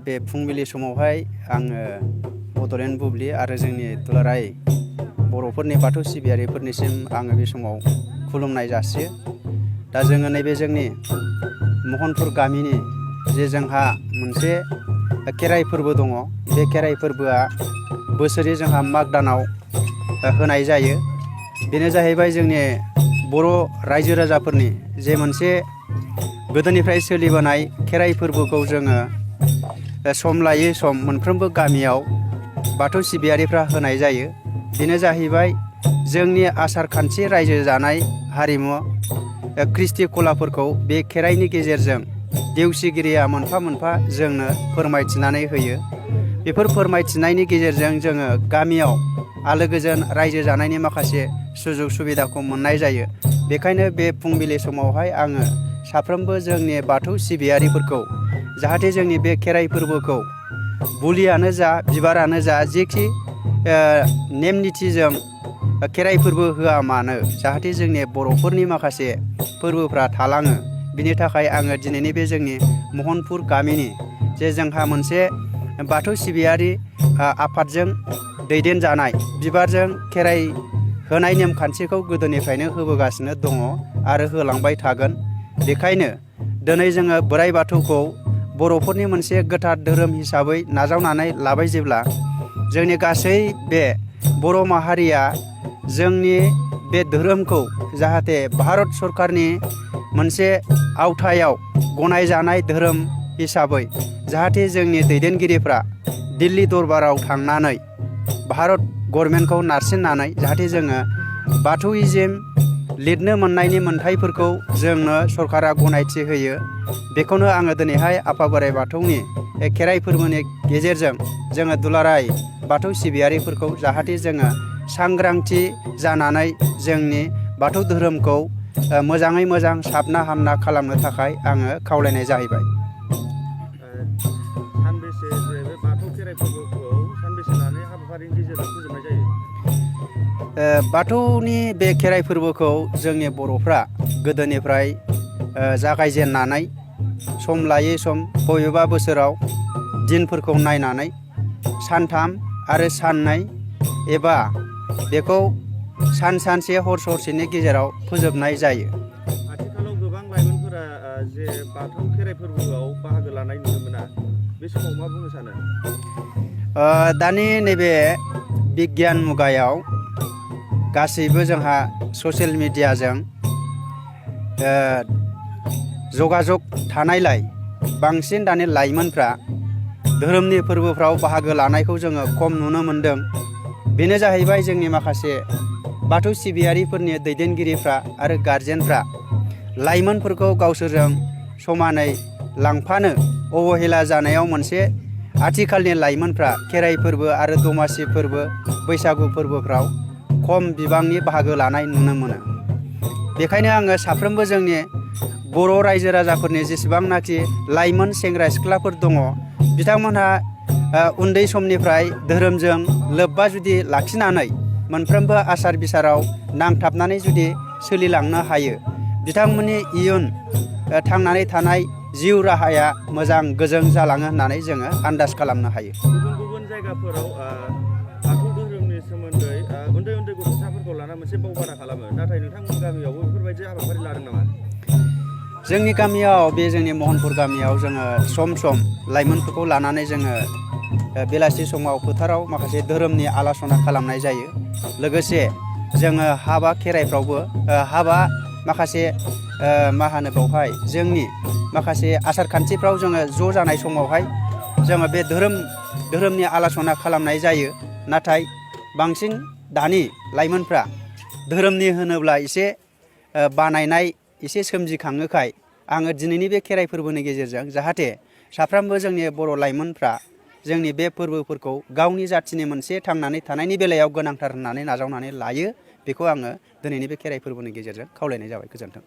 बे फुंबिलि समावहाय आङो बड'लेण्ड बुब्लि आरो जोंनि दुलाराय बर'फोरनि बाथौ सिबियारिफोरनिसिम आङो बे समाव खुलुमनाय जासियो। दा जोङो नैबे जोंनि महनपुर गामिनि जे जोंहा मोनसे खेराइ फोरबो दङ, बे खेराइ फोरबोआ बोसोरै जोंहा माग दानाव होनाय जायो। बेनो जाहैबाय जोंनि बर' रायजो राजाफोरनि जे मोनसे गोदोनिफ्राय सोलिबोनाय खेराइ फोरबोखौ जोङो सम लायै सम मोनफ्रोमबो गामियाव बाथौ सिबियारिफ्रा होनाय जायो। बेनो जाहैबाय जोंनि आसार खान्थि रायजो जानाय हारिमु कृष्टि कलाफोरखौ बे खेराइनि गेजेरजों देवसिगिरिया मोनफा मोनफा जोंनो फोरमायथिनानै होयो। बेफोर फोरमायथिनायनि गेजेरजों जोङो गामियाव आलो गोजोन रायजो जानायनि माखासे सुजुग सुबिदाखौ मोननाय जायो। बेखायनो बे फुंबिलि समावहाय आङो साफ्रोमबो जोंनि बाथौ सिबियारिफोरखौ जाहाथे जोंनि बे खेराइ फोरबोखौ बुलियानो जा बिबारानो जा जेखि नेम निथिजों खेराइ फोरबो होआ मानो जाहाथे जोंनि बर'फोरनि माखासे फोरबोफ्रा थालाङो। बिनि थाखाय आङो दिनैनि बे जोंनि महनपुर गामिनि जे जोंहा मोनसे बाथौ सिबियारि आफादजों दैदेनजानाय बिबारजों खेराइ होनाय नेमखान्थिखौ गोदोनिफ्रायनो होबोगासिनो दङ आरो होलांबाय थागोन। बेखायनो दिनै जोङो बोराइ बाथौखौ बर'फोरनि मोनसे गोथार धोरोम हिसाबै नाजावनानै लाबाय जेब्ला जोंनि गासै बे बर' माहारिया जोंनि बे धोरोमखौ जाहाथे भारत सरकारनि मोनसे आवथायाव गनायजानाय धोरोम हिसाबै जाहाथे जोंनि दैदेनगिरिफ्रा दिल्ली दरबाराव थांनानै भारत गभर्नमेन्टखौ नारसिननानै जाहाथे जोङो बाथौइज्म लिरनो मोननायनि मोन्थायफोरखौ जोंनो सरकारा गनायथि होयो। बेखौनो आङो दिनैहाय आफा बोराइ बाथौनि खेराइ फोरबोनि गेजेरजों जोङो दुलाराय बाथौ सिबियारिफोरखौ जाहाथे जोङो सांग्रांथि जानानै जोंनि बाथौ धोरोमखौ मोजाङै मोजां साबना हामना खालामनो थाखाय आङो खावलायनाय जाहैबाय। सानबेसे बे बाथौ खेराइ फोरबोखौ सानबेसे लानाय हाबाफारिनि गेजेरजों फोजोबनाय जायो? बाथौनि बे खेराइ फोरबोखौ जोंनि बर'फ्रा गोदोनिफ्राय जागायजेननानै सम लायै सम बबेबा बोसोराव दिनफोरखौ नायनानै सानथाम आरो साननै एबा बेखौ सानसे हर ससेनि गेजेराव फोजोबनाय जायो। आथिखालाव गोबां लाइमोनफोरा जे बाथौ खेराइ फोरबोआव बाहागो लानाय नुनो मोना, बे समाव मा बुंनो सानो? दानि नैबे बिगियान मुगायाव गासैबो जोंहा ससियेल मिडियाजों जगाजग थानायलाय बांसिन दानि लाइमोनफ्रा धोरोमनि फोरबोफ्राव बाहागो लानायखौ जोङो खम नुनो मोनदों। बेनो जाहैबाय जोंनि माखासे बाथौ सिबियारिफोरनि दैदेनगिरिफ्रा आरो गारजेनफ्रा लाइमोनफोरखौ गावसोरजों समानै लांफानो अबहेला जानायाव मोनसे आथिखालनि लाइमोनफ्रा खेराइ फोरबो आरो दमासि फोरबो बैसागु फोरबोफ्राव खम बिबांनि बाहागो लानाय नुनो मोनो। बेखायनो आङो साफ्रोमबो जोंनि बर' रायजो राजाफोरनि जेसेबांनाखि लाइमोन सेंग्रा सिख्लाफोर दङ बिथांमोनहा उन्दै समनिफ्राय धोरोमजों लोब्बा जुदि लाखिनानै मोनफ्रोमबो आसार बिसाराव नांथाबनानै जुदि सोलिलांनो हायो बिथांमोननि इयुन थांनानै थानाय जिउ राहाया मोजां गोजों जालाङो होननानै जोङो आन्दाज खालामनो हायो। गुबुन गुबुन जायगाफोराव बाथौ धोरोमनि सोमोन्दै उन्दै उन्दै गथ'साफोरखौ लाना मोनसे बावबादा खालामो, नाथाय नोंथांमोननि गामियावबो बेफोरबायदि हाबाफारि लादों नामा? जोंनि गामियाव बे जोंनि महनपुर गामियाव जोङो सम सम लाइमोनफोरखौ लानानै जोङो बेलासि समाव फोथाराव माखासे धोरोमनि आलासना खालामनाय जायो। लोगोसे जोङो हाबा खेराइफ्रावबो हाबा माखासे मा होनो बेवहाय जोंनि माखासे आसार खान्थिफ्राव जोङो ज' जानाय समावहाय जोङो बे धोरोमनि आलासना खालामनाय जायो। नाथाय बांसिन दानि लाइमोनफ्रा धोरोमनि होनोब्ला एसे बानायनाय एसे सोमजिखाङोखाय आङो दिनैनि बे खेराइ फोरबोनि गेजेरजों जाहाथे साफ्रोमबो जोंनि बर' लाइमोनफ्रा जोंनि बे फोरबोफोरखौ गावनि जाथिनि मोनसे थांनानै थानायनि बेलायाव गोनांथार होननानै नाजावनानै लायो, बेखौ आङो दिनैनि बे खेराइ फोरबोनि गेजेरजों खावलायनाय जाबाय। गोजोन्थों।